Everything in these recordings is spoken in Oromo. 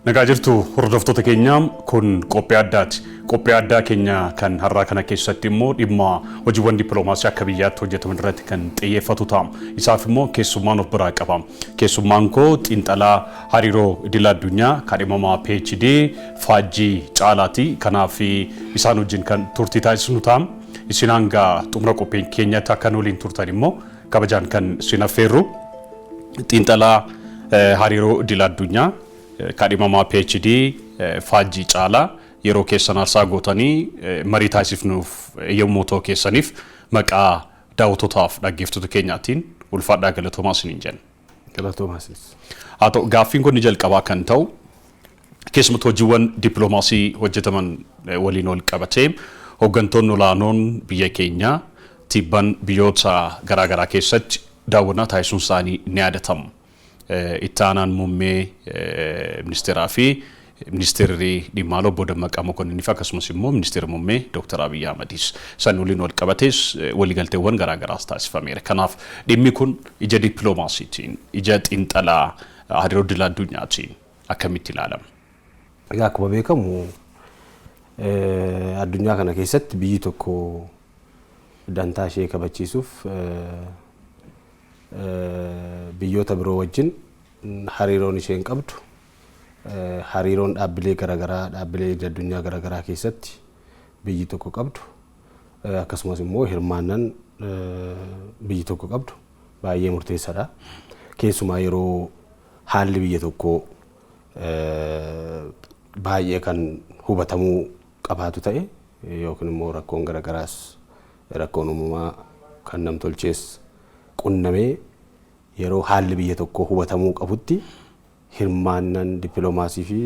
Nagaa jirtu hordoftoota keenya, kun qophii addaati. Qophii addaa keenya kan har'aa kana keessatti immoo dhimma hojiiwwan dippiloomaasii akka biyyaatti hojjetaman irratti kan xiyyeeffatu ta'a. Isaaf immoo keessummaan of biraa qaba. Keessummaan koo xiinxalaa hariiroo idil addunyaa kaadhimamaa PhD Faajjii Caalaati. Kanaaf isaan wajjin kan turtii taasisnu ta'a. Isin hanga xumura qophii keenyatti akka nu waliin turtan immoo kabajaan kan isin affeerru, xiinxalaa hariiroo idil addunyaa kaadhimamaa PhD Faajjii Caalaa, yeroo keessan aarsaa gootanii marii taasifnuuf yommuu ta'u keessaniif maqaa daawwattootaaf dhaggeeffattoota keenyaatiin ulfaadhaa, galatoomaa isiniin jenna. Galatoomaa. Haa ta'u, gaaffiin kun ni jalqabaa kan ta'u keessumattuu hojiiwwan dippiloomaasii hojjetaman waliin wal qabatee hooggantoonni olaanoon biyya keenyaa tibban biyyoota garaagaraa keessatti daawwannaa taasisuun isaanii ni yaadatamu. Itti aanaan muummee ministeeraa fi ministeerri dhimma alaa obbo Dammaqaa Mokonninii fi akkasumas immoo ministeera muummee Dr. Abiyyi Ahmadis san waliin wal qabatees waliigalteewwan garaagaraas taasifameera. Kanaaf dhimmi kun ija dippiloomaasiitiin, ija xiinxalaa hariiroo idil addunyaatiin akkamitti ilaalama? Egaa, akkuma beekamu addunyaa kana keessatti biyyi tokko dantaa ishee kabachiisuuf biyyoota biroo wajjin hariiroon isheen qabdu, hariiroon dhaabbilee garaagaraa, dhaabbilee addunyaa garaagaraa keessatti biyyi tokko qabdu, akkasumas immoo hirmaannaan biyyi tokko qabdu baay'ee murteessaadha. Keessumaa yeroo haalli biyya tokkoo baay'ee kan hubatamuu qabaatu ta'e yookiin immoo rakkoon garaagaraas, rakkoon uumamaa kan namtolchees qunnamee, yeroo haalli biyya tokkoo hubatamuu qabutti hirmaannaan dippiloomaasii fi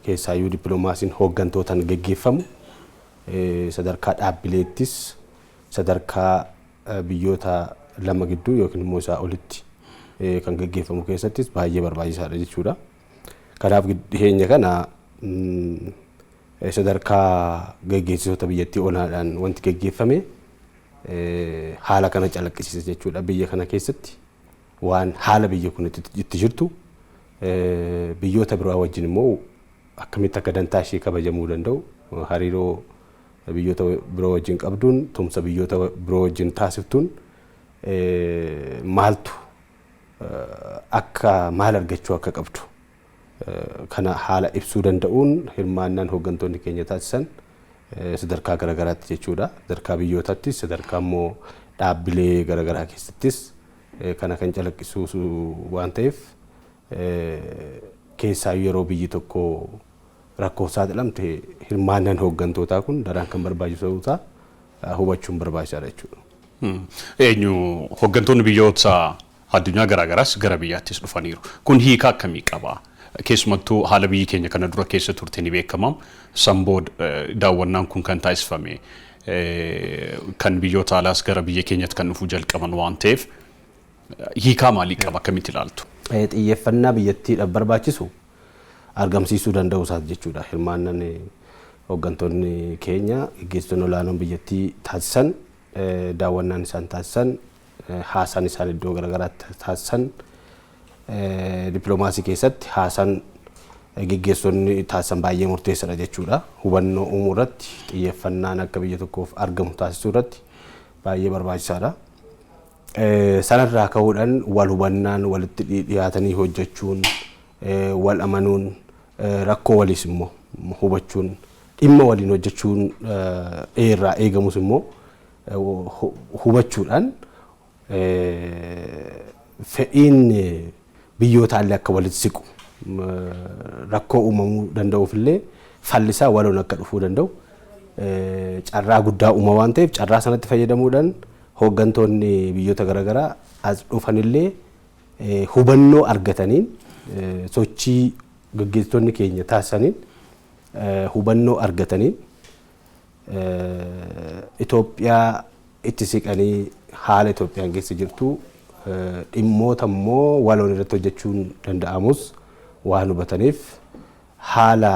keessaayyuu dippiloomaasiin hooggantootaan geggeeffamu sadarkaa dhaabbileettis, sadarkaa biyyoota lama gidduu yookiin immoo isaa olitti kan geggeeffamu keessattis baay'ee barbaachisaadha jechuudha. Kanaaf dhiheenya kana sadarkaa geggeessitoota biyyattii olaanaadhaan wanti geggeeffame haala kana calaqqisiisa jechuudha. Biyya kana keessatti waan haala biyya kun itti jirtu, biyyoota biraa wajjin immoo akkamitti akka dantaa ishee kabajamuu danda'u, hariiroo biyyoota biroo wajjin qabduun, tumsa biyyoota biroo wajjin taasiftuun maaltu akka maal argachuu akka qabdu kana haala ibsuu danda'uun hirmaannaan hooggantoonni keenya taasisan sadarkaa garaagaraatti jechuudha. Sadarkaa biyyootaattis, sadarkaa immoo dhaabbilee garaagaraa keessattis kana kan calaqqisiisu waan ta'eef, keessaayyuu yeroo biyyi tokko rakkoof saaxilamte hirmaannaan hooggantootaa kun daran kan barbaachisu ta'uusaa hubachuun barbaachisaadha jechuudha. Eenyu hooggantoonni biyyoota addunyaa garaagaraas gara biyyaattis dhufaniiru. Kun hiika akkamii qaba? Keessumattuu haala biyyi keenya kana dura keessa turte ni beekama. San booda daawwannaan kun kan taasifame, kan biyyoota alaas gara biyya keenyatti kan dhufuu jalqaban waan ta'eef, hiikaa maalii qaba? Akkamitti ilaaltu? Xiyyeeffannaa biyyattiidhaaf barbaachisu argamsiisuu danda'u isaati jechuudha. Hirmaannaan hooggantoonni keenya, gaggeessitoonni olaanoon biyyattii taasisan, daawwannaan isaan taasisan, haasaan isaan iddoo garaagaraatti taasisan, dippiloomaasii keessatti haasaan geggeessonni taasisan baay'ee murteessaadha jechuudha. Hubannoo uumuu irratti, xiyyeeffannaan akka biyya tokkoof argamu taasisuu irratti baay'ee barbaachisaadha. Sanarraa ka'uudhaan wal hubannaan, walitti dhiyaatanii hojjechuun, wal amanuun, rakkoo waliis immoo hubachuun, dhimma waliin hojjechuun irraa eegamus immoo hubachuudhaan fedhiin biyyootaa akka walitti siqu, rakkoo uumamuu danda'uuf illee fallisaa waloon akka dhufuu danda'u carraa guddaa uuma waan ta'eef, carraa sanatti fayyadamuudhaan hooggantoonni biyyoota garaagaraa as dhufanillee hubannoo argataniin, sochii gaggeessitoonni keenya taasisaniin hubannoo argataniin, Itoophiyaa itti siqanii haala Itoophiyaan keessa jirtu, dhimmoota immoo waloon irratti hojjechuun danda'amus waan hubataniif, haala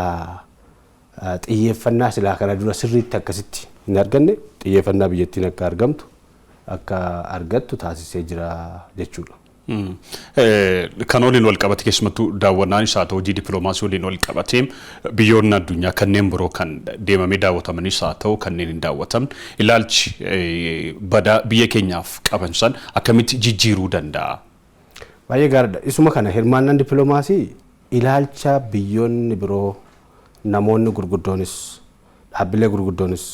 xiyyeeffannaa silaa kana dura sirriitti akkasitti hin arganne xiyyeeffannaa biyyattiin akka argamtu, akka argattu taasisee jira jechuudha. Kan waliin wal qabate, keessumattuu daawwannaan isaa ta'u hojii dippiloomaasii waliin wal qabatee, biyyoonni addunyaa kanneen biroo kan deemamee daawwatamanis haa ta'u kanneen hin daawwatamne, ilaalchi badaa biyya keenyaaf qaban san akkamitti jijjiiruu danda'a? Baay'ee gaariidha. Isuma kana hirmaannaan dippiloomaasii ilaalcha biyyoonni biroo, namoonni gurguddoonis dhaabbilee gurguddoonis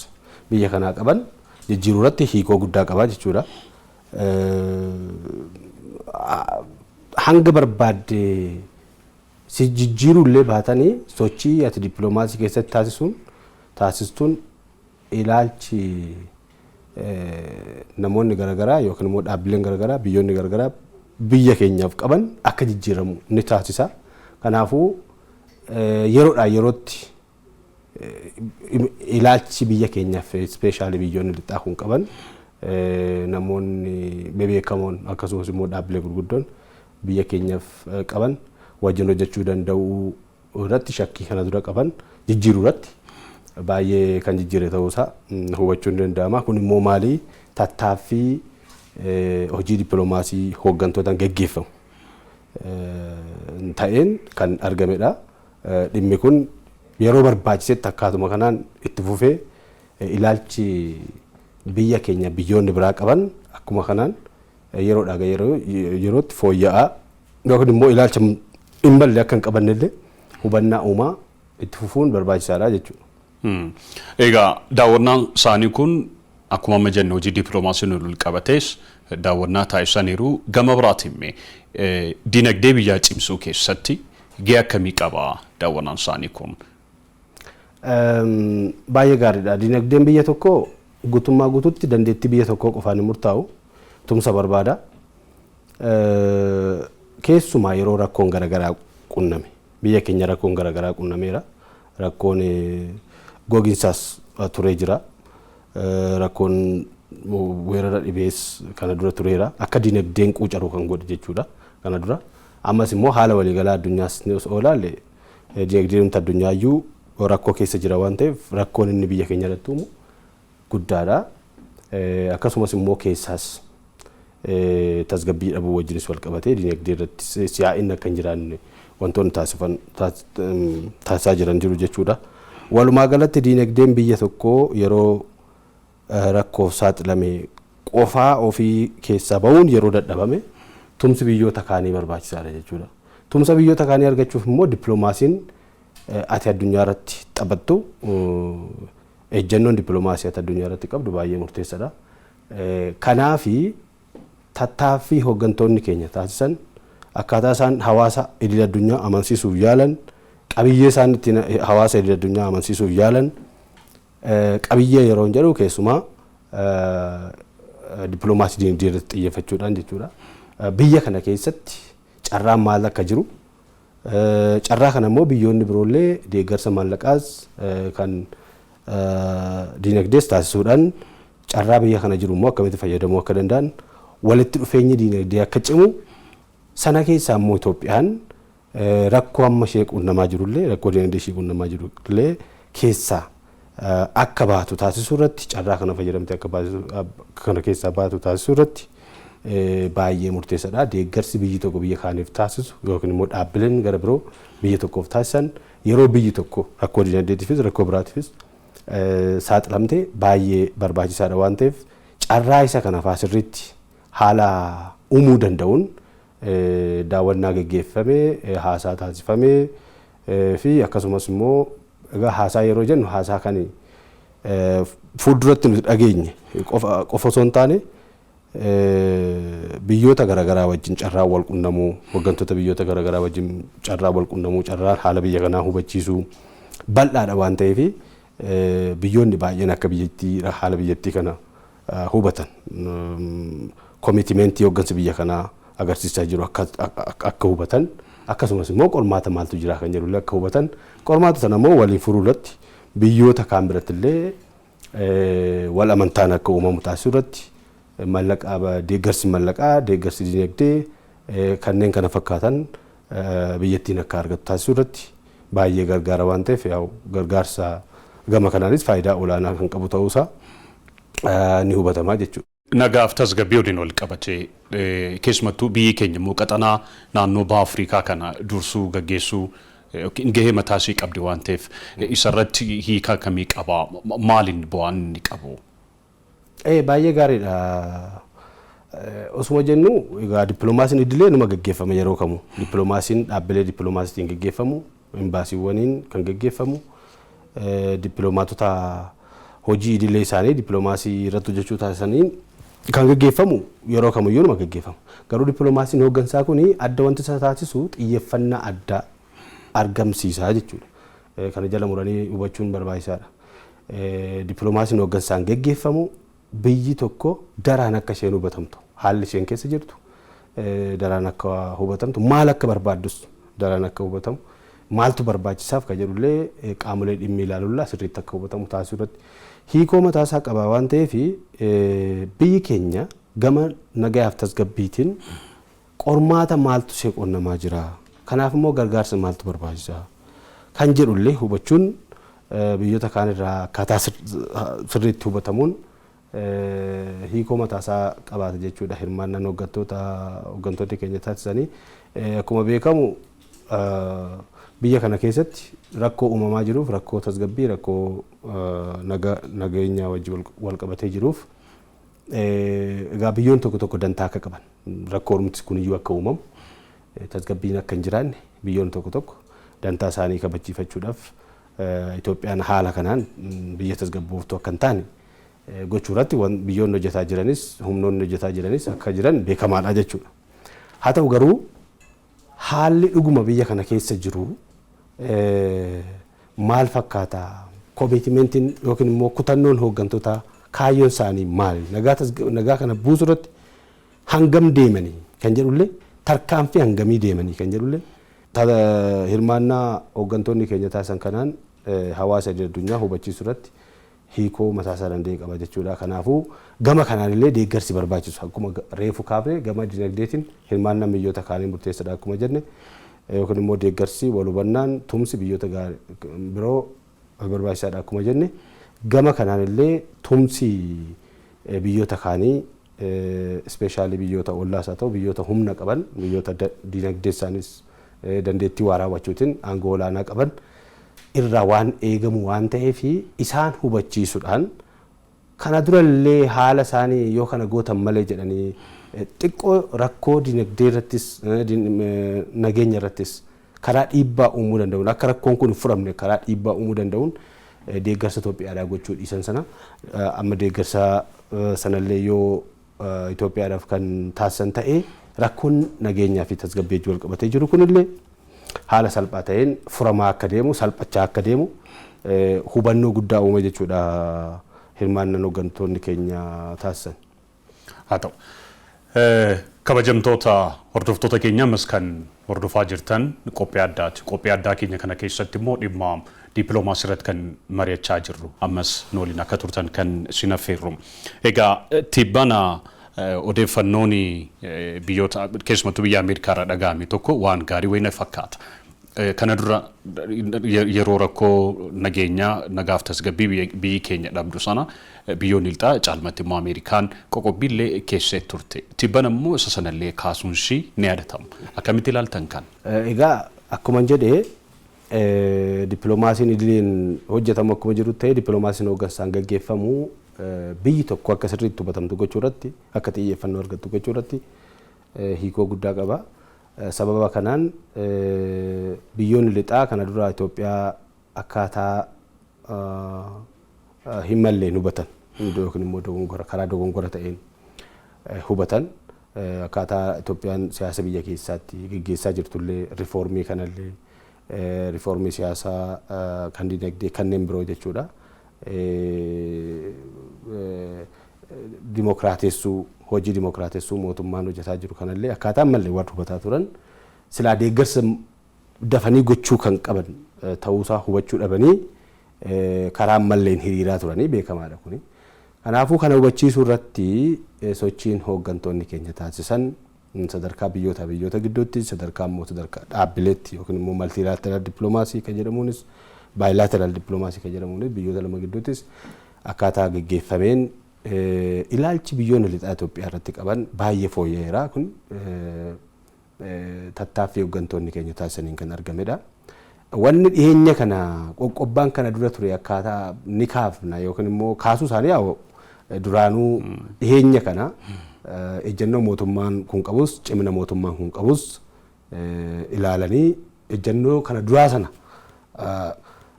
biyya kanaa qaban jijjiiruu irratti hiikoo guddaa qaba jechuudha. Hanga barbaadde si jijjiiruu illee baatanii, sochii ati dippiloomaasii keessatti taasisuun taasistuun ilaalchi namoonni garaagaraa yookiin immoo dhaabbileen garaagaraa, biyyoonni garaagaraa biyya keenyaaf qaban akka jijjiiramu ni taasisa. Kanaafuu yeroodhaa yerootti ilaalchi biyya keenyaaf especially biyyoonni lixaa kun qaban, namoonni bebeekamoon akkasumas immoo dhaabbilee gurguddoon biyya keenyaaf qaban wajjin hojjechuu danda'uu irratti shakkii kana dura qaban jijjiiruu irratti baay'ee kan jijjiire ta'uusaa hubachuun ni danda'ama. Kun immoo maali, tattaaffii hojii dippiloomaasii hooggantootaan geggeeffamu ta'een kan argamedha. Dhimmi kun yeroo barbaachisetti akkaatuma kanaan itti fufee ilaalchi biyya keenya biyyoonni biraa qaban akkuma kanaan yeroodhaa gara yerootti fooyya'aa yookiin immoo ilaalcha hin malle akka hin qabanne illee hubannaa uumaa itti fufuun barbaachisaadha jechuudha. Egaa daawwannaan isaanii kun akkuma amma jenne hojii dippiloomaasiin wal qabatees daawwannaa taasisaniiru. Gama biraatiin dinagdee biyyaa cimsuu keessatti gahee akkamii qaba daawwannaan isaanii kun? Baay'ee gaariidha. Dinagdeen biyya tokkoo guutummaa guutuutti dandeettii biyya tokkoo qofaan hin murtaa'u. Tumsa barbaada. Keessumaa yeroo rakkoon garaagaraa qunname, biyya keenya rakkoon garaagaraa qunnameera. Rakkoon gogiinsaas turee jira. Rakkoon weerara dhibees kana dura tureera. Akka dinagdeen quucaru kan godhe jechuudha kana dura. Ammas immoo haala waliigalaa addunyaas osoo ilaalle, dinagdeen addunyaayyuu rakkoo keessa jira waan ta'eef, rakkoon inni biyya keenya irratti uumu guddaadha. Akkasumas immoo keessaas tasgabbii dhabuu wajjinis wal qabatee dinagdee irratti si'aa'inni akka hin jiraanne wantoonni taasisaa jiran jiru jechuudha. Walumaa galatti dinagdeen biyya tokkoo yeroo rakkoof saaxilame, qofaa ofii keessaa bahuun yeroo dadhabame, tumsi biyyoota kaanii barbaachisaadha jechuudha. Tumsa biyyoota kaanii argachuuf immoo dippiloomaasiin ati addunyaa irratti taphattu, ejjennoon dippiloomaasii ati addunyaa irratti qabdu baay'ee murteessaadha. Kanaafi tattaaffii hooggantoonni keenya taasisan, akkaataa isaan hawaasa idil addunyaa amansiisuuf yaalan, qabiyyee isaan ittiin hawaasa idil addunyaa amansiisuuf yaalan, qabiyyee yeroo jedhu keessumaa dippiloomaasii dinagdee irratti xiyyeeffachuudhaan jechuudha. Biyya kana keessatti carraan maal akka jiru, carraa kana immoo biyyoonni biroollee deeggarsa maallaqaas kan dinagdees taasisuudhaan carraa biyya kana jiru immoo akkamitti fayyadamuu akka danda'an, walitti dhufeenyi dinagdee akka cimu, sana keessaa immoo Itoophiyaan rakkoo amma ishee qunnamaa jirullee, rakkoo dinagdee ishee qunnamaa jirullee keessaa akka baatu taasisuu irratti, carraa kana fayyadamtee akka kana keessaa baatu taasisuu irratti baay'ee murteessaadha. Deeggarsi biyyi tokko biyya kaaniif taasisu yookiin immoo dhaabbileen gara biroo biyya tokkoof taasisan yeroo biyyi tokko rakkoo dinagdeetiifis rakkoo biraatiifis saaxilamte baay'ee barbaachisaadha waan ta'eef, carraa isa kana sirriitti haala uumuu danda'uun daawwannaa geggeeffame, haasaa taasifame fi akkasumas immoo egaa haasaa yeroo jennu haasaa kan fuulduratti nuti dhageenye qofa osoo hin taane, biyyoota garaagaraa wajjin carraa wal qunnamuu, hooggantoota biyyoota garaagaraa wajjin carraa wal qunnamuu, carraan haala biyya kanaa hubachiisuu bal'aadha waan ta'eef, biyyoonni baay'een akka biyyattii haala biyyattii kana hubatan, commitmentii hooggansi biyya kanaa agarsiisaa jiru akka hubatan, akkasumas immoo qormaata maaltu jira kan jedhullee akka hubatan, qormaata sana immoo waliin furuu irratti biyyoota kaan biratti illee wal amantaan akka uumamu taasisuu irratti mallaqa, deeggarsi mallaqaa, deeggarsi dinagdee kanneen kana fakkaatan biyyattiin akka argattu taasisuu irratti baay'ee gargaara waan ta'eef, yaa'u gargaarsa gama kanaanis faayidaa olaanaa kan qabu ta'uusaa ni hubatamaa jechuudha. Nagaaf tasgabbii waliin wal qabatee, keessumattuu biyyi keenya immoo qaxanaa naannoo baha Afrikaa kana dursuu, gaggeessuu yookiin gahee mataa ishee qabdi waan ta'eef, isarratti hiika akkamii qaba? Maaliin bu'aan inni qabu? Baay'ee gaariidha. Osuma jennu egaa dippiloomaasiin idilee numa gaggeeffama yeroo kamuu. Dippiloomaasiin dhaabbilee dippiloomaasiitiin gaggeeffamu, imbaasiiwwaniin kan gaggeeffamu, dippiloomaatota hojii idilee isaanii dippiloomaasii irratti hojjechuu taasisaniin kan gaggeeffamu yeroo kamiyyuu numa gaggeeffama. Garuu dippiloomaasiin hooggansaa kun adda wanti isa taasisu xiyyeeffannaa addaa argamsiisaa jechuudha. Kana jala muranii hubachuun barbaachisaadha. Dippiloomaasiin hooggansaan gaggeeffamu biyyi tokko daraan akka isheen hubatamtu, haalli isheen keessa jirtu daraan akka hubatamtu, maal akka barbaaddus daraan akka hubatamu, maaltu barbaachisaaf kan jedhullee qaamolee dhimmi ilaalullaa sirriitti akka hubatamu taasisuu irratti hiikoo mataasaa qaba waan ta'eef, biyyi keenya gama nagayaaf tasgabbiitiin qormaata maaltu ishee qonnamaa jira, kanaaf immoo gargaarsa maaltu barbaachisaa kan jedhullee hubachuun, biyyoota kaan irraa akkaataa sirriitti hubatamuun hiikoo mataasaa qabaata jechuudha. Hirmaannaan hooggantoonni keenya taasisanii, akkuma beekamu biyya kana keessatti rakkoo uumamaa jiruuf, rakkoo tasgabbii, rakkoo nageenya wajji wal qabatee jiruuf, egaa biyyoon tokko tokko dantaa akka qaban, rakkoo ormiti kuniyyuu akka uumamu, tasgabbiin akka hin jiraanne, biyyoon tokko tokko dantaa isaanii kabachiifachuudhaaf Itoophiyaan haala kanaan biyya tasgabbooftuu akka hin taane gochuu irratti biyyoonni hojjetaa jiranis, humnoonni hojjetaa jiranis akka jiran beekamaadha jechuudha. Haa ta'u garuu haalli dhuguma biyya kana keessa jiru maal fakkaata? Commitmentiin yookiin immoo kutannoon hooggantoota, kaayyoon isaanii maali? Nagaa kana buusuu irratti hangam deemanii kan jedhullee, tarkaanfii hangamii deemanii kan jedhullee, hirmaannaa hooggantoonni keenya taasisan kanaan hawaasa idil addunyaa hubachiisuu irratti hiikoo mataasaa danda'e qaba jechuudha. Kanaafuu gama kanaan illee deeggarsi barbaachisu, akkuma reefu kaafne, gama dinagdeetiin hirmaannaan biyyoota kaanii murteessaadha akkuma jenne, yookiin immoo deeggarsi, wal hubannaan, tumsi biyyoota biroo barbaachisaadha akkuma jenne, gama kanaan illee tumsi biyyoota kaanii, especially biyyoota ollaas haa ta'u, biyyoota humna qaban, biyyoota dinagdee isaanis dandeettii waa raawwachuutiin aangoo olaanaa qaban irraa waan eegamu waan ta'eef, isaan hubachiisuudhaan, kana durallee haala isaanii yoo kana gootan malee jedhanii xiqqoo rakkoo dinagdee irrattis nageenya irrattis karaa dhiibbaa uumuu danda'uun, akka rakkoon kun hin furamne karaa dhiibbaa uumuu danda'uun deeggarsa Itoophiyaadhaa gochuu dhiisan sana, amma deeggarsa sanallee yoo Itoophiyaadhaaf kan taasisan ta'ee, rakkoon nageenyaa fi tasgabbii wal qabatee jiru kunillee haala salphaa ta'een furamaa akka deemu, salphachaa akka deemu hubannoo guddaa uume jechuudha hirmaannaan hooggantoonni keenya taasisan. Haa ta'u. Kabajamtoota hordoftoota keenya, ammas kan hordofaa jirtan qophii addaati. Qophii addaa keenya kana keessatti immoo dhimma dippiloomaasii irratti kan mari'achaa jirru. Ammas nu waliin akka turtan kan isin affeerru. Egaa tibbana odeeffannoon biyyoota, keessumattuu biyya Ameerikaa irraa dhaga'ame tokko waan gaarii wayii na fakkaata. Kana dura yeroo rakkoo nageenyaa, nagaaf tasgabbii biyyi keenya dhabdu sana, biyyoonni lixaa, caalmatti immoo Ameerikaan qoqqobbiillee keessee turte. Tibbana immoo isa sanallee kaasuun ishii ni yaadatama. Akkamitti ilaaltan kan? Egaa akkuma jedhee, dippiloomaasiin idileen hojjetamu akkuma jiru ta'e, dippiloomaasiin hooggansaan gaggeeffamu biyyi tokko akka sirriitti hubatamtu gochuu irratti, akka xiyyeeffannoo argattu gochuu irratti hiikoo guddaa qaba. Sababa kanaan biyyoonni lixaa kana dura Itoophiyaa akkaataa hin malleen hubatan yookiin immoo dogongora, karaa dogongora ta'een hubatan, akkaataa Itoophiyaan siyaasa biyya keessaatti gaggeessaa jirtullee, rifoormii kanallee, rifoormii siyaasaa, kan dinagdee, kanneen biroo jechuudha. Dimokiraatessuu, hojii dimokiraatessuu mootummaan hojjetaa jiru kanallee akkaataa mallee warri hubataa turan, silaa deeggarsa dafanii gochuu kan qaban ta'uusaa hubachuu dhabanii karaa malleen hiriiraa turanii beekamaadha kuni. Kanaafuu kana hubachiisuu irratti sochiin hooggantoonni keenya taasisan sadarkaa biyyoota biyyoota gidduutti, sadarkaa immoo sadarkaa dhaabbileetti yookiin immoo multilateral dippiloomaasii kan jedhamuunis, bilateral dippiloomaasii kan jedhamuunis, biyyoota lama gidduuttis akkaataa geggeeffameen Ilaalchi biyyoonni lixaa Itoophiyaa irratti qaban baay'ee fooyya'eera. Kun tattaaffii hooggantoonni keenya taasisaniin kan argamedha. Wanni dhiyeenya kana qoqqobbaan kana dura ture akkaataa ni kaafna yookiin immoo kaasuu isaanii yaa duraanuu dhiyeenya kana ejjennoo mootummaan kun qabus, cimina mootummaan kun qabus ilaalanii ejjennoo kana duraa sana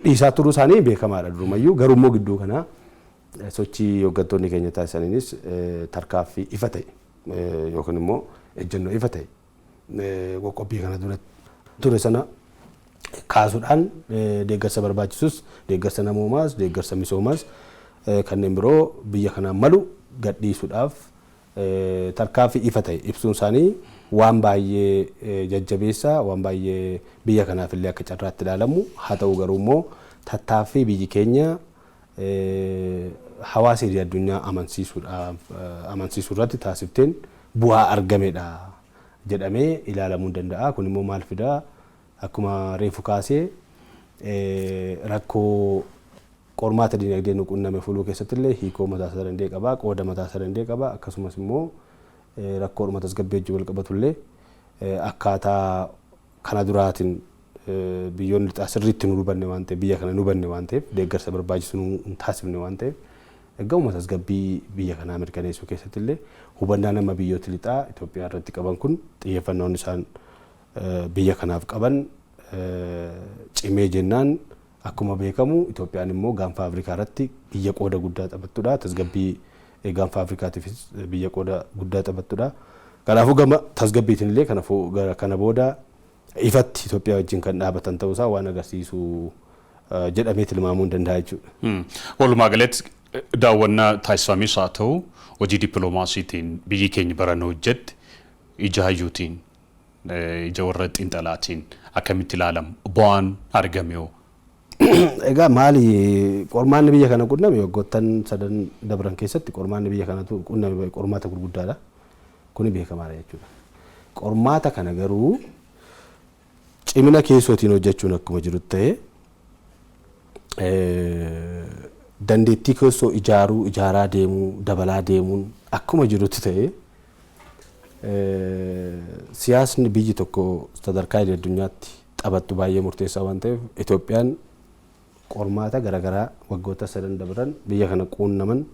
dhiisaa turuu isaanii beekamaadha durumayyuu. Garuu immoo gidduu kana sochii hooggantoonni keenya taasisaniinis tarkaaffii ifa ta'e yookiin immoo ejjennoo ifa ta'e qoqqobbii kana dura ture sana kaasuudhaan deeggarsa barbaachisus, deeggarsa namoomaas, deeggarsa misoomaas, kanneen biroo biyya kanaan malu gadhiisuudhaaf tarkaaffii ifa ta'e ibsuun isaanii waan baay'ee jajjabeessaa, waan baay'ee biyya kanaaf illee akka carraatti ilaalamu haa ta'u. Garuu immoo tattaaffii biyyi keenya hawaasa idil addunyaa amansiisuudhaaf amansiisuu irratti taasifteen bu'aa argamedha jedhamee ilaalamuu danda'a. Kun immoo maal fidaa? Akkuma reefu kaasee, rakkoo qormaata dinagdee nu qunname fuluu keessatti illee hiikoo mataa isaa danda'e qaba, qooda mataa isaa danda'e qaba. Akkasumas immoo rakkoo tasgabbii wajjin wal qabatu illee akkaataa kana duraatiin biyyoonni lixaa sirriitti nu hubanne waan ta'eef, biyya kana nu hubanne waan ta'eef, deeggarsa barbaachisu nu hin taasifne waan ta'eef, gahuma tasgabbii biyya kanaa mirkaneessuu keessatti illee hubannaa nama biyyoota lixaa Itoophiyaa irratti qaban kun, xiyyeeffannoon isaan biyya kanaaf qaban cimee jennaan, akkuma beekamu Itoophiyaan immoo Gaanfa Afrikaa irratti biyya qooda guddaa taphattudha. Tasgabbii Gaanfa Afrikaatiifis biyya qooda guddaa taphattudha. Kanaafuu gama tasgabbiitiin illee kana booda ifatti Itoophiyaa wajjin kan dhaabatan ta'uusaa waan agarsiisu jedhamee tilmaamuu hin danda'a jechuudha. Walumaa galatti daawwannaa taasifames haa ta'u, hojii dippiloomaasiitiin biyyi keenya barana hojjette ija hayyuutiin, ija warra xiinxalaatiin akkamitti ilaalama? Bu'aan argame hoo? Egaa maali, qormaanni biyya kana qunname waggoottan sadan dabran keessatti qormaanni biyya kana qunname qormaata gurguddaadha. Kuni beekamaadha jechuudha. Qormaata kana garuu cimina keessootiin hojjechuun akkuma jiru ta'ee, dandeettii keessoo ijaaruu, ijaaraa deemuu, dabalaa deemuun akkuma jirutti ta'ee, siyaasni biyyi tokko sadarkaa idil addunyaatti taphattu baay'ee murteessaa waan ta'eef, Itoophiyaan qormaata garaagaraa waggoota sadan dabran biyya kana quunnaman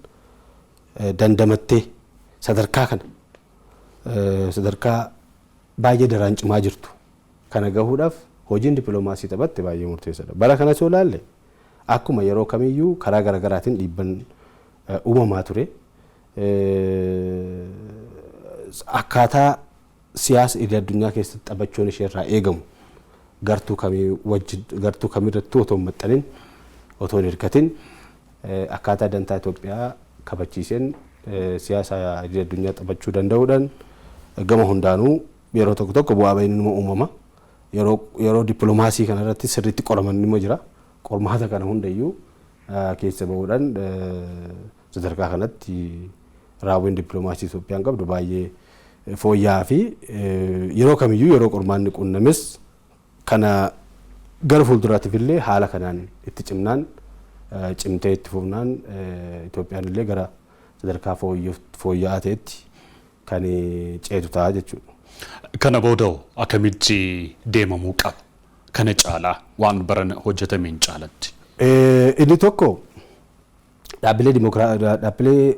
dandamattee sadarkaa kana, sadarkaa baay'ee daraan cimaa jirtu kana gahuudhaaf hojiin dippiloomaasii taphatte baay'ee murteessaadha. Bara kanas yoo ilaalle, akkuma yeroo kamiyyuu karaa garaagaraatiin dhiibban uumamaa ture. Akkaataa siyaasa idil addunyaa keessatti taphachuun ishee irraa eegamu gartuu kamii wajjin, gartuu kamirrattuu otoo hin maxxanin, otoo hin hirkatin, akkaataa dantaa Itoophiyaa kabachiiseen siyaasa idil addunyaa taphachuu danda'uudhaan gama hundaanuu yeroo tokko tokko bu'aa bahiin nima uumama. Yeroo dippiloomaasii kanarratti sirriitti qoraman nima jira. Qormaata kana hundayyuu keessa bahuudhaan sadarkaa kanatti raawwiin dippiloomaasii Itoophiyaan qabdu baay'ee fooyya'aa fi yeroo kamiyyuu yeroo qormaanni qunnames kana gara fuulduraatiif illee haala kanaan itti cimnaan, cimtee itti fufnaan, Itoophiyaan illee gara sadarkaa fooyya'aa ta'etti kan ceetu ta'a jechuudha. Kana booda akkamitti deemamuu qaba? Kana caalaa, waan barana hojjetameen caalatti. Inni tokko dhaabbilee dhaabbilee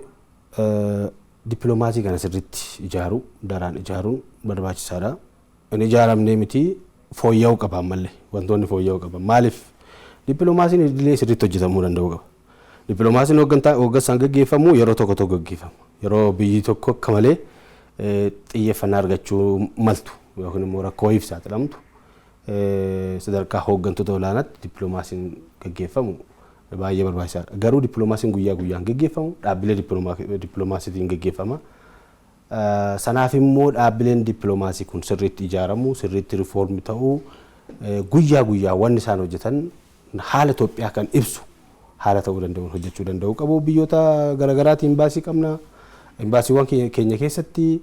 dippiloomaasii kana sirriitti ijaaruu, daraan ijaaruun barbaachisaadha. Inni ijaaramnee miti, fooyya'uu qaba ammallee, wantoonni fooyya'uu qaban. Maaliif, dippiloomaasiin idilee sirriitti hojjetamuu danda'uu qaba. Dippiloomaasiin hooggansaan gaggeeffamu yeroo tokko tokko gaggeeffama. Yeroo biyyi tokko akka malee xiyyeeffannaa argachuu maltu yookiin immoo rakkoo wayiif saaxilamtu, sadarkaa hooggantoota olaanaatti dippiloomaasiin gaggeeffamu baay'ee barbaachisaadha. Garuu dippiloomaasiin guyyaa guyyaan gaggeeffamu dhaabbilee dippiloomaasiitiin gaggeeffama. Sanaaf immoo dhaabbileen dippiloomaasii kun sirriitti ijaaramu, sirriitti riifoormi ta'uu, guyyaa guyyaa wanni isaan hojjetan haala Itoophiyaa kan ibsu haala ta'uu danda'uun hojjechuu danda'uu qabu. Biyyoota garaagaraatiin imbaasii qabna. Imbaasiiwwan keenya keessatti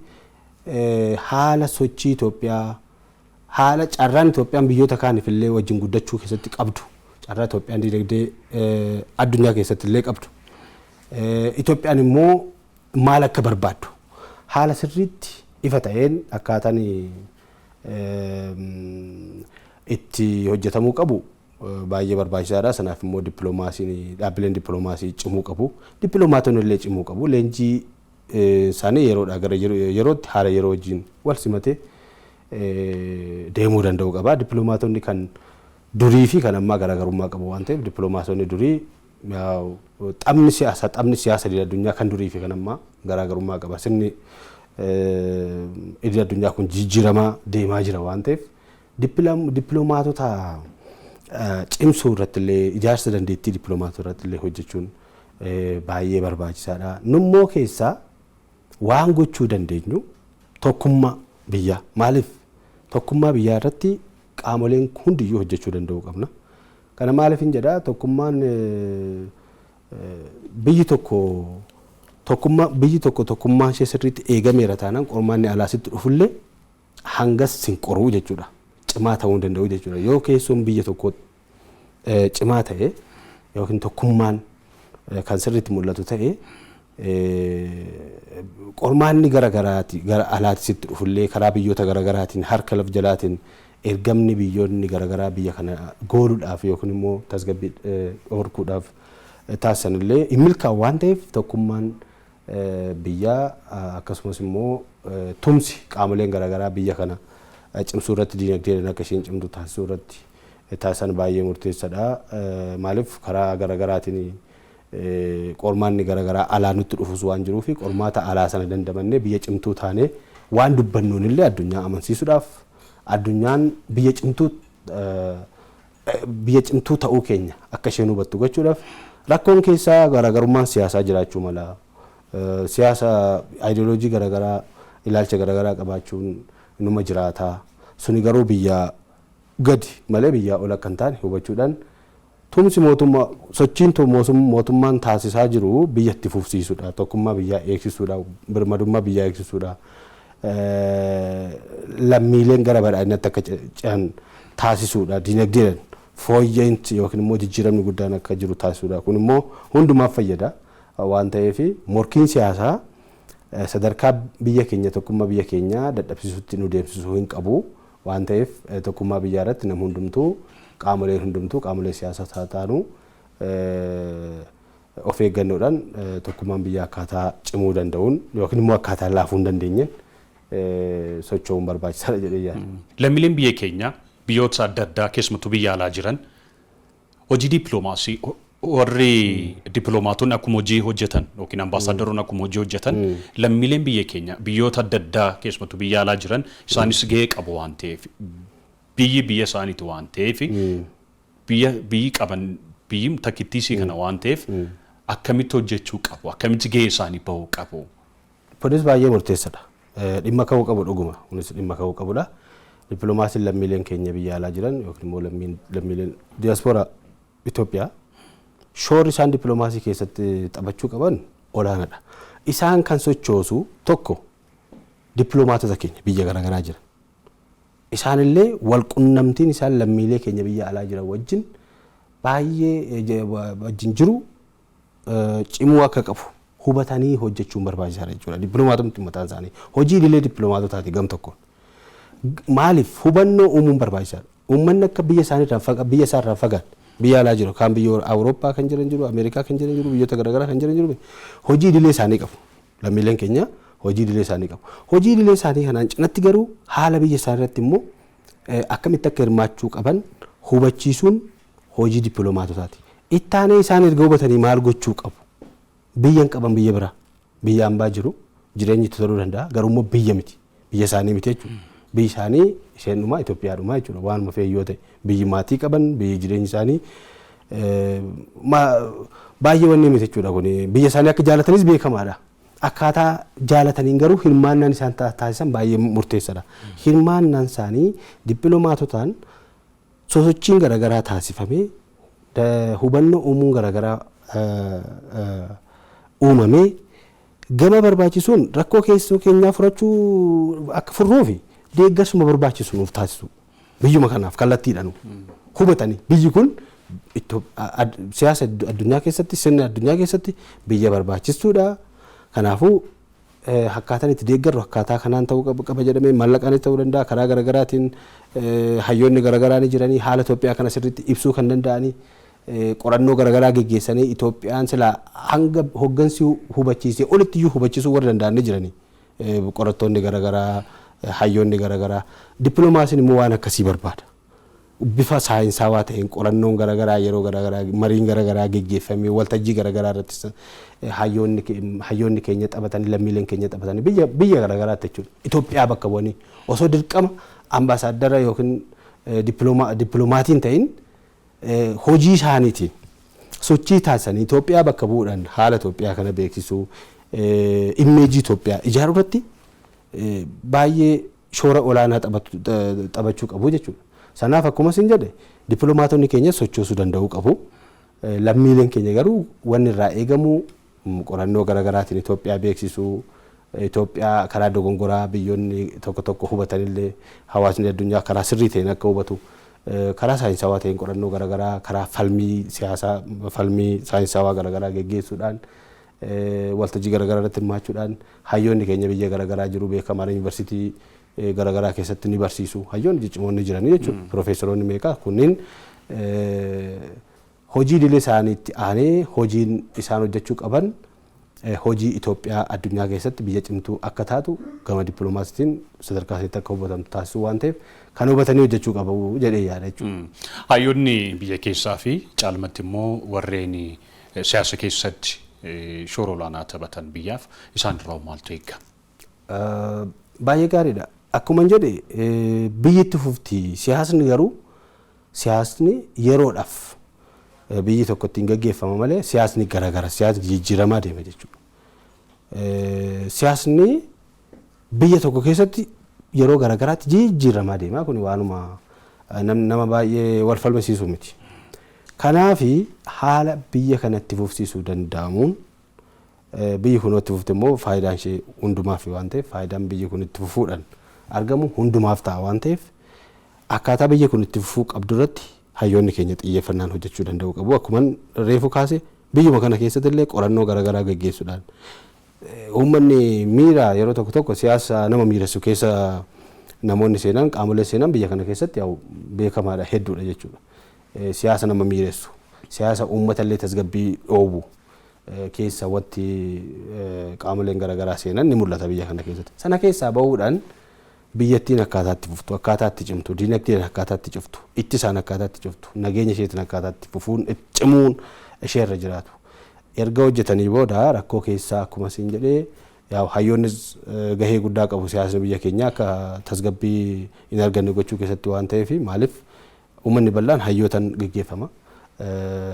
haala sochii Itoophiyaa, haala carraan Itoophiyaan biyyoota kaaniif illee wajjin guddachuu keessatti qabdu, carraa Itoophiyaan dinagdee addunyaa keessatti illee qabdu. Itoophiyaan immoo maal akka barbaaddu haala sirriitti ifa ta'een akkaataan itti hojjetamuu qabu baay'ee barbaachisaadha. Sanaaf immoo dippiloomaasiin, dhaabbileen dippiloomaasii cimuu qabu. Dippiloomaatonni illee cimuu qabu. Leenjii isaanii yeroodhaa gara yerootti haala yeroo wajjin wal simatee deemuu danda'u qaba. Dippiloomaatonni kan durii fi kan ammaa garaagarummaa qabu waan ta'eef, dippiloomaatonni durii, taphni siyaasa idil addunyaa kan durii fi kan ammaa garaagarummaa qaba. Sirni idil addunyaa kun jijjiiramaa deemaa jira waan ta'eef, dippiloomaatota cimsuu irratti illee, ijaarsa dandeettii dippiloomaatota irratti illee hojjechuun baay'ee barbaachisaadha. Nummoo keessaa waan gochuu dandeenyu tokkummaa biyyaa, maaliif tokkummaa biyyaa irratti qaamoleen hundiyyuu hojjechuu danda'uu qabna. Kana maaliif hin jedhaa, tokkummaan biyyi tokko, tokkummaa biyyi tokko, tokkummaan ishee sirriitti eegameera taanaan, qormaanni alaa sitti dhufullee hangas sin qoruu jechuudha. Cimaa ta'uu hin danda'u jechuudha. Yoo keessoon biyya tokko cimaa ta'e yookiin tokkummaan kan sirriitti mul'atu ta'e, qormaanni gara garaati gara alaati sitti dhufullee, karaa biyyoota gara garaatiin, harka laf jalaatiin ergamni biyyoonni gara garaa biyya kana gooluudhaaf yookiin immoo tasgabbii dhorkuudhaaf taasisan illee hin milkaa'u waan ta'eef, tokkummaan biyyaa akkasumas immoo tumsi qaamoleen garaagaraa biyya kana cimsuu irratti, diinagdeedhaan akka isheen cimtu taasisuu irratti taasisan baay'ee murteessaadha. Maaliif, karaa garaagaraatiin qormaanni garaagaraa alaa nutti dhufus waan jiruuf, qormaata alaa sana dandamannee biyya cimtuu taanee waan dubbannuun illee addunyaa amansiisuudhaaf, addunyaan biyya cimtuu ta'uu keenya akka isheen hubattu gochuudhaaf, rakkoon keessaa garaagarummaan siyaasaa jiraachuu mala. Siyaasa ayidiyooloojii garaagaraa, ilaalcha garaagaraa qabaachuun numa jiraata. Suni garuu biyyaa gadi malee biyyaa ol akka hin taane hubachuudhaan, tumsi mootummaa, sochiin mootummaan taasisaa jiru biyya itti fufsiisuudha. Tokkummaa biyyaa eegsisuudha. Birmadummaa biyyaa eegsisuudha. Lammiileen gara badhaadhinaatti akka ce'an taasisuudha. Dinagdeedhaan fooyya'insi yookiin immoo jijjiiramni guddaan akka jiru taasisuudha. Kun immoo hundumaaf fayyada waan ta'eef, morkiin siyaasaa sadarkaa biyya keenya, tokkummaa biyya keenyaa dadhabsiisutti nu deemsisuu hin qabu waan ta'eef, tokkummaa biyyaa irratti nam hundumtuu, qaamoleen hundumtuu, qaamolee siyaasaa haa taanu, of eeggannoodhaan tokkummaan biyyaa akkaataa cimuu danda'uun yookiin immoo akkaataa laafuu hin dandeenyeen socho'uun barbaachisaadha jedhee yaada. Lammiileen biyya keenya biyyoota adda addaa, keessumattuu biyya alaa jiran, hojii dippiloomaasii warri dippiloomaatonni akkuma hojii hojjetan yookiin ambaasaadaroonni akkuma hojii hojjetan, lammiileen biyya keenya biyyoota adda addaa, keessumattuu biyya alaa jiran, isaanis gahee qabu waan ta'eef, biyyi biyya isaaniiti waan ta'eef, biyya biyyi qaban biyyi takkittiisii kana waan ta'eef, akkamitti hojjechuu qabu, akkamitti gahee isaanii bahuu qabu? Kunis baay'ee murteessaadha. Dhimma ka'uu qabu dhuguma. Kunis dhimma ka'uu qabudha. Dippiloomaasiin lammiileen keenya biyya alaa jiran yookiin immoo lammiileen diyaaspooraa Itoophiyaa shoorri isaan dippiloomaasii keessatti taphachuu qaban olaanaadha. Isaan kan sochoosu tokko dippiloomaatota keenya biyya garaagaraa jiran. Isaanillee wal qunnamtiin isaan lammiilee keenya biyya alaa jiran wajjin baay'ee wajjin jiru cimuu akka qabu hubatanii hojjechuun barbaachisaadha jechuudha. Dippiloomaatonni mataan isaanii hojii idilee dippiloomaatotaati gam tokkoon. Maaliif, hubannoo uumuun barbaachisaadha. Uummanni akka biyya isaaniirraa, biyya isaarraa fagaate biyya alaa jiru, kaan biyya Awurooppaa kan jiran jiru, Ameerikaa kan jiran jiru, biyyoota garaagaraa kan jiran jiru, hojii idilee isaanii qabu. Lammiileen keenya hojii idilee isaanii qabu. Hojii idilee isaanii kanaan cinatti garuu haala biyya isaanii irratti immoo akkamitti akka hirmaachuu qaban hubachiisuun hojii dippiloomaatotaati. Ittaanee isaan erga hubatanii maal gochuu qabu? Biyya hin qaban, biyya biraa. Biyya hambaa jiru, jireenyi itti toluu danda'a, garuu immoo biyya miti. Biyya isaanii miti jechuudha. Biyyi isaanii isheen dhumaa Itoophiyaadhumaa jechuudha. Waanuma fe'e yoo ta'e, biyyi maatii qaban, biyyi jireenyi isaanii baay'ee wanni miti jechuudha kuni. Biyya isaanii akka jaalatanis beekamaadha. Akkaataa jaalataniin garuu hirmaannaan isaan taasisan baay'ee murteessaadha. Hirmaannaan isaanii dippiloomaatotaan sosochiin garaagaraa taasifamee, hubannoo uumuun garaagaraa uumamee, gama barbaachisuun rakkoo keessoo keenyaa furachuu akka furruufi deeggarsuma barbaachisu nuuf taasisu. Biyyuma kanaaf kallattiidhaan hubatanii biyyi kun Siyaasa addunyaa keessatti, sirna addunyaa keessatti biyya barbaachistuudha. Kanaafuu akkaataan itti deeggarru akkaataa kanaan ta'uu qaba jedhamee, mallaqaanis ta'uu danda'a, karaa garaagaraatiin hayyoonni garaagaraa ni jiranii, haala Itoophiyaa kana sirriitti ibsuu kan danda'anii, qorannoo garaagaraa geggeessanii, Itoophiyaan silaa hanga hoggansi hubachiisee olitti iyyuu hubachiisuu warra danda'an ni jiranii, qorattoonni garaagaraa, hayyoonni garaagaraa. Dippiloomaasiin immoo waan akkasii barbaada. Bifa saayinsaawaa ta'een qorannoon garaagaraa, yeroo garaagaraa mariin garaagaraa geggeeffamee, waltajjii garaagaraa irratti hayyoonni keenya taphatanii, lammiileen keenya taphatanii, biyya garaagaraatti jechuudha. Itoophiyaa bakka bu'anii osoo dirqama ambaasaaddara yookiin dippiloomaatiin ta'in, hojii isaaniitiin sochii taasisanii Itoophiyaa bakka bu'uudhaan haala Itoophiyaa kana beeksisuu, image Itoophiyaa ijaaruu irratti baay'ee shoora olaanaa taphachuu qabu jechuudha. Sanaaf akkuma isin jedhe, dippiloomaatonni keenya sochoosuu danda'uu qabu. Lammiileen keenya garuu wanni irraa eegamu qorannoo garaagaraatiin Itoophiyaa beeksisuu, Itoophiyaa karaa dogongoraa biyyoonni tokko tokko hubatanillee hawaasni addunyaa karaa sirrii ta'een akka hubatu, karaa saayinsawaa ta'een qorannoo garaagaraa, karaa falmii siyaasaa, falmii saayinsawaa garaagaraa geggeessuudhaan, waltajjii garaagaraa irratti hirmaachuudhaan, hayyoonni keenya biyya garaagaraa jiru, beekamaan yuunivarsiitii garaagaraa keessatti ni barsiisu. Hayyoonni ciccimoonni jiranii jechuudha. Piroofeesoroonni meeqa kunniin hojii idilee isaaniitti aanee hojiin isaan hojjechuu qaban hojii Itoophiyaa addunyaa keessatti biyya cimtuu akka taatu, gama dippiloomaasiitiin sadarkaa isaatti akka hubatamtu taasisuu waan ta'eef, kan hubatanii hojjechuu qabu jedhee yaada jechuudha. Hayyoonni biyya keessaa fi caalmatti immoo warreen siyaasa keessatti shoora olaanaa taphatan biyyaaf isaan irraa maaltu eegama? Baay'ee gaariidha. Akkuma jedhe, biyyi itti fufti. Siyaasni garuu, siyaasni yeroodhaaf biyyi tokko ittiin gaggeeffama malee, siyaasni garaagara, siyaasni jijjiiramaa deema jechuudha. Siyaasni biyya tokko keessatti yeroo garaagaraatti jijjiiramaa deema, kun waanuma nama baay'ee wal falmisiisu miti. Kanaafi haala biyya kanatti fufsiisuu danda'amuun, biyyi kun itti fufte immoo faayidaan ishee hundumaaf waan ta'eef, faayidaan biyyi kun itti fufuudhaan argamu hundumaaf ta'a waan ta'eef, akkaataa biyyi kun itti fufuu qabdu irratti hayyoonni keenya xiyyeeffannaan hojjechuu danda'uu qabu. Akkuma reefu kaase, biyyuma kana keessatti illee qorannoo garaagaraa gaggeessuudhaan, uummanni miira yeroo tokko tokko siyaasa nama miiressu keessa namoonni seenan, qaamoleen seenan biyya kana keessatti beekamaadha, hedduudha jechuudha. Siyaasa nama miiressu, siyaasa uummata illee tasgabbii dhoowwu keessa wanti qaamoleen garaagaraa seenan ni mul'ata biyya kana keessatti. Sana keessaa bahuudhaan biyyattiin akkaataa itti fuftu, akkaataa itti cimtu, diinagdeen akkaataa itti cuftu, ittisaan akkaataa itti cuftu, nageenya isheetiin akkaataa itti fufuun cimuun isheerra jiraatu. Erga hojjetanii booda, rakkoo keessaa akkuma siin jedhee, yaa hayyoonnis gahee guddaa qabu siyaasni biyya keenyaa akka tasgabbii hin arganne gochuu keessatti waan ta'eef. Maaliif, uummanni bal'aan hayyootaan gaggeeffama.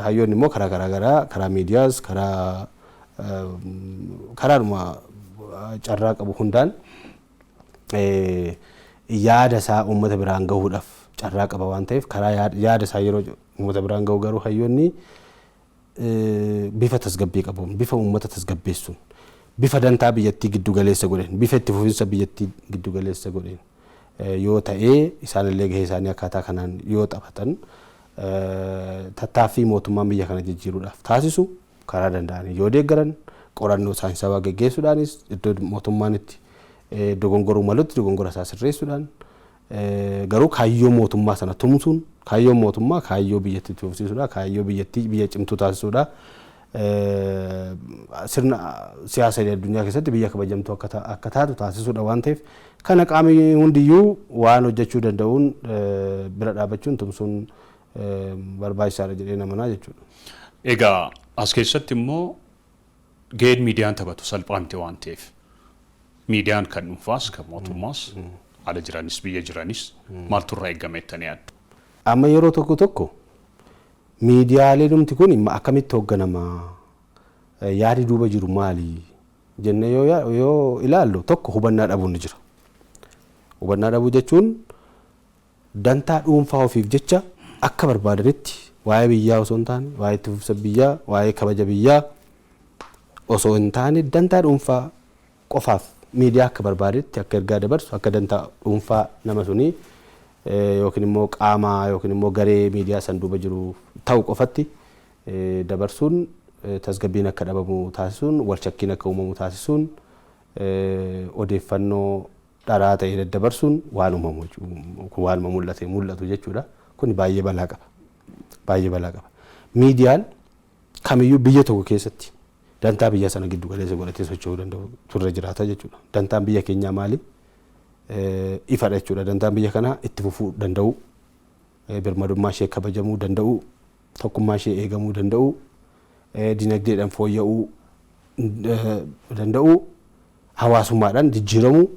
Hayyoonni immoo karaa garaa garaa, karaa miidiyaas, karaadhuma carraa qabu hundaan yaada isaa uummata biraan gahuudhaaf carraa qaba waan ta'eef, karaa yaada isaa yeroo uummata biraan gahu garuu hayyoonni bifa tasgabbii qabuun, bifa uummata tasgabbeessuun, bifa dantaa biyyattii giddu galeessa godheen, bifa itti fufinsa biyyattii giddu galeessa godheen yoo ta'ee, isaanillee gahee isaanii akkaataa kanaan yoo taphatan, tattaaffii mootummaan biyya kana jijjiiruudhaaf taasisu karaa danda'anii yoo deeggaran, qorannoo saayinsawaa geggeessuudhaanis, iddoo mootummaan itti dogongoruu malutti dogongora isaa sirreessuudhaan, garuu kaayyoo mootummaa sana tumsuun, kaayyoo mootummaa kaayyoo biyyattii itti fufsiisuudha, kaayyoo biyyattii biyya cimtuu taasisuudha, sirna siyaasa addunyaa keessatti biyya kabajamtuu akka taatu taasisuudha waan ta'eef, kana qaamni hundiyyuu waan hojjechuu danda'uun bira dhaabbachuun, tumsuun barbaachisaadha jedhee namanaa jechuudha. Egaa as keessatti immoo gaheen miidiyaan taphatu salphaa miti waan ta'eef, miidiyaan kan dhuunfaas kan mootummaas, ala jiranis biyya jiranis, maaltu irraa eegama jettanii yaaddu? Amma yeroo tokko tokko miidiyaalee dhumti kun akkamitti hoogganama, yaadi duuba jiru maali jennee yoo ilaallu, tokko hubannaa dhabuun ni jira. Hubannaa dhabuu jechuun dantaa dhuunfaa ofiif jecha akka barbaadanitti waa'ee biyyaa osoo hin taane, waa'ee itti fufinsa biyyaa, waa'ee kabaja biyyaa osoo hin taane, dantaa dhuunfaa qofaaf miidiyaa akka barbaadetti akka ergaa dabarsu, akka dantaa dhuunfaa nama sunii yookiin immoo qaama yookiin immoo garee miidiyaa san duuba jiru ta'u qofatti dabarsuun, tasgabbiin akka dhabamu taasisuun, wal shakkiin akka uumamu taasisuun, odeeffannoo dharaa ta'e daddabarsuun waan uumamu, waanuma mul'ate mul'atu jechuudha. Kun baay'ee balaa qaba. Baay'ee balaa qaba. Miidiyaan kamiyyuu biyya tokko keessatti dantaa biyya sana giddu galeessa godhatee socho'uu danda'u turre jiraata jechuudha. Dantaan biyya keenyaa maali? Ifadha jechuudha. Dantaan biyya kanaa itti fufuu danda'u, birmadummaa ishee kabajamuu danda'u, tokkummaa ishee eegamuu danda'u, dinagdeedhaan fooyya'uu danda'u, hawaasummaadhaan jijjiiramuu,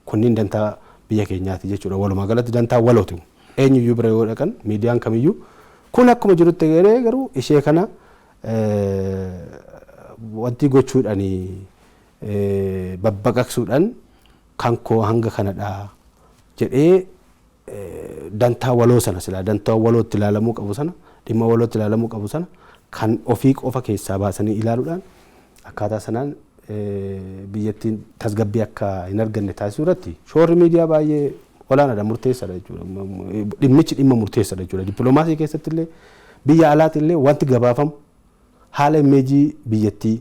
kunniin dantaa biyya keenyaati jechuudha. Walumaa galatti dantaa walooti. Eenyuyyuu bira yoo dhaqan, miidiyaan kamiyyuu kun akkuma jirutti garuu ishee kana wanti gochuudhaan, babbaqaqsuudhaan, kan koo hanga kanadha jedhee dantaa waloo sana, silaa dantaa walootti ilaalamuu qabu sana, dhimma walootti ilaalamuu qabu sana kan ofii qofa keessaa baasanii ilaaluudhaan akkaataa sanaan biyyattiin tasgabbii akka hin arganne taasisuu irratti shoorri miidiyaa baay'ee olaanaadha, murteessaadha jechuudha. Dhimmichi dhimma murteessaadha jechuudha. Dippiloomaasii keessatti illee, biyya alaatti illee wanti gabaafamu haala image biyyattii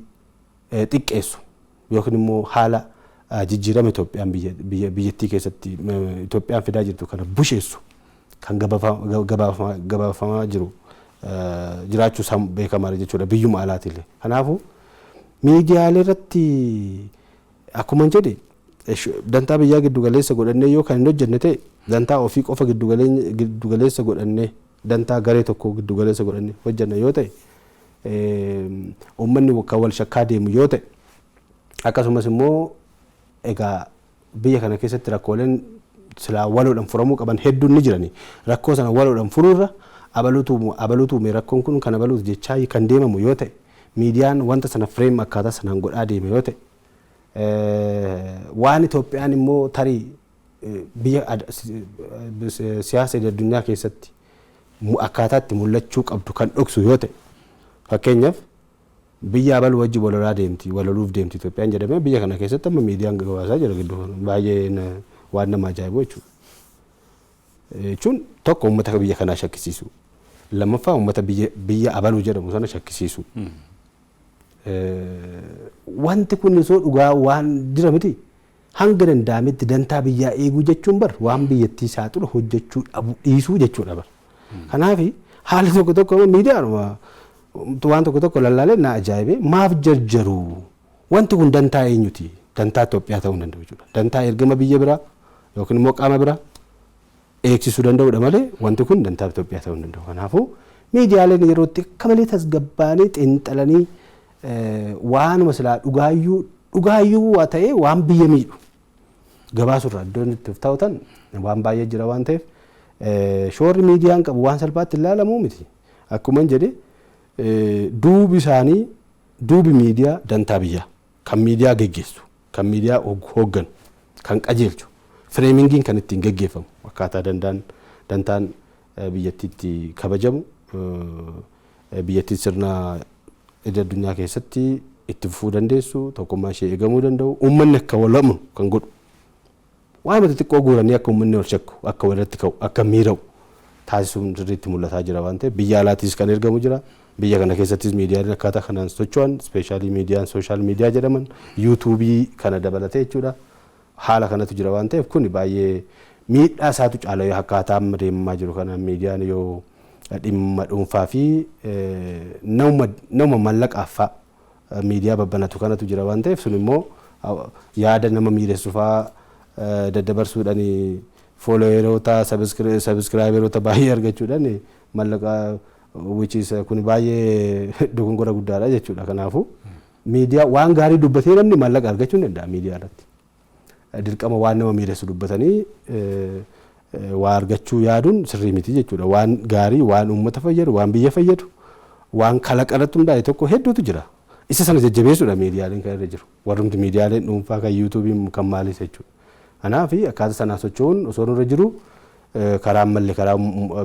xiqqeessu yookiin immoo haala jijjiirama Itoophiyaan biyyattii keessatti Itoophiyaan fidaa jirtu kana busheessu kan gabaafamaa jiru jiraachuu isaa beekamaadha jechuudha biyyuma alaati illee. Kanaafuu miidiyaalee irratti akkuma jedhe, dantaa biyyaa giddu galeessa godhannee yoo kan hin hojjenne ta'e, dantaa ofii qofa giddu galeessa godhannee, dantaa garee tokko giddu galeessa godhannee hojjenna yoo ta'e, uummanni kan wal shakkaa deemu yoo ta'e, akkasumas immoo egaa biyya kana keessatti rakkooleen silaa waloodhaan furamuu qaban hedduun ni jirani. Rakkoo sana waloodhaan furuurra abaluutu abaluutu uume, rakkoon kun kan abaluutu jechaa kan deemamu yoo ta'e, miidiyaan wanta sana frame akkaataa sanaan godhaa deeme yoo ta'e, waan Itoophiyaan immoo tarii biyya siyaasa addunyaa keessatti akkaataa itti mul'achuu qabdu kan dhoksu yoo ta'e, fakkeenyaaf biyya abaluu wajji walolaa deemti, waloluuf deemti Itoophiyaan jedhamee biyya kana keessatti amma miidiyaan gabaasaa jira gidduu, baay'ee waan nama ajaa'ibu jechuudha. Jechuun tokko uummata biyya kanaa shakkisiisu. Lammaffaa uummata biyya abaluu jedhamu sana shakkisiisu. Wanti kun osoo dhugaa waan jira miti. Hanga danda'ametti dantaa biyyaa eeguu jechuun bar waan biyyattii saaxilu hojjechuu dhabu dhiisuu jechuudha bar. Kanaaf haalli tokko tokko miidiyaanuma waan tokko tokko lallaalee na ajaa'ibe. Maaf jarjaru? Wanti kun dantaa eenyuti? Dantaa Itoophiyaa ta'uu hin danda'u jechuudha. Dantaa ergama biyya biraa yookiin immoo qaama biraa eegsisuu danda'udha malee wanti kun dantaa Itoophiyaa ta'uu hin danda'u. Kanaafuu miidiyaaleen yerootti akka malee tasgabbaanii xiinxalanii waanuma silaa dhugaayyuu dhugaayyuu waa ta'ee waan biyya miidhu gabaasurraa iddoon itti of ta'utan waan baay'ee jira waan ta'eef, shoorri miidiyaan qabu waan salphaatti ilaalamuu miti. Akkuma jedhe, duubi isaanii, duubi miidiyaa dantaa biyyaa, kan miidiyaa geggeessu, kan miidiyaa hoogganu, kan qajeelchu, framingiin kan ittiin geggeeffamu akkaataa danda'an dantaan biyyattiitti kabajamu, biyyattiin sirna idil addunyaa keessatti itti fufuu dandeessu, tokkummaa ishee eegamuu danda'u, uummanni akka walamu kan godhu, waan xixiqqoo guuranii akka uummanni wal shakku, akka walirratti ka'u, akka miira'u taasisuun sirriitti mul'ataa jira waan ta'eef, biyya alaatiis kan ergamu jira. Biyya kana keessattis miidiyaaleen akkaataa kanaan socho'an, especially miidiyaan social media jedhaman, yuutuubii kana dabalatee jechuudha, haala kanatu jira waan ta'eef, kun baay'ee miidhaa isaatu caala. Yoo akkaataa amma deemamaa jiru kana miidiyaan yoo dhimma dhuunfaa fi nama mallaqaaf fa'a miidiyaa babbanatu kanatu jira waan ta'eef, sun immoo yaada nama miidhessu fa'aa daddabarsuudhaan, followeroota, subscriberoota baay'ee argachuudhaan mallaqa, which is kun baay'ee dogongora guddaadha jechuudha. Kanaafuu miidiyaa waan gaarii dubbatee namni maallaqa argachuu hin danda'a miidiyaa irratti. Dirqama waan nama miidhessu dubbatanii waa argachuu yaaduun sirrii miti jechuudha. Waan gaarii, waan uummata fayyadu, waan biyya fayyadu, waan kalaqa irratti hundaa'e tokko hedduutu jira. Isa sana jajjabeessuudha miidiyaaleen kan irra jiru. Warrumti miidiyaaleen dhuunfaa kan yuutuubiin kan maalis jechuudha. Kanaaf akkaataa sanaan socho'uun osoo nurra jiru, karaa malle, karaa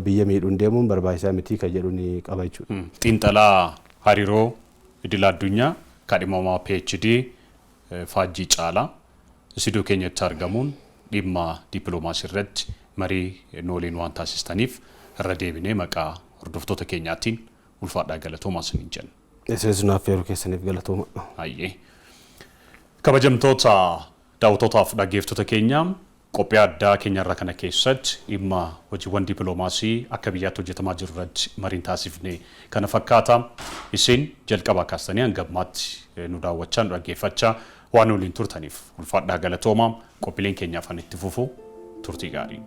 biyya miidhuun deemuun barbaachisaa miti kan jedhu ni qaba jechuudha. Xiinxalaa hariiroo idil addunyaa kaadhimamaa PhD Faajjii Caalaa istuudiyoo keenyatti argamuun dhimma dippiloomaasii irratti Marii nu waliin waan taasistaniif irra deebinee maqaa hordoftoota keenyaatiin ulfaadhaa, galatoomaa isiniin jenna. Isinis nu affeeruu keessaniif galatooma. Hayyee. Kabajamtoota daawwattootaaf dhaggeeffattoota keenya, qophii addaa keenyarra kana keessatti dhimma hojiiwwan dippiloomaasii akka biyyaatti hojjetamaa jiru irratti mariin taasifne kana fakkaata. Isin jalqabaa kaastanii hanga ammaatti nu daawwachaa, nu dhaggeeffachaa waan waliin turtaniif ulfaadhaa, galatoomaa. Qophiileen keenyaaf itti fufu. Turtii gaarii.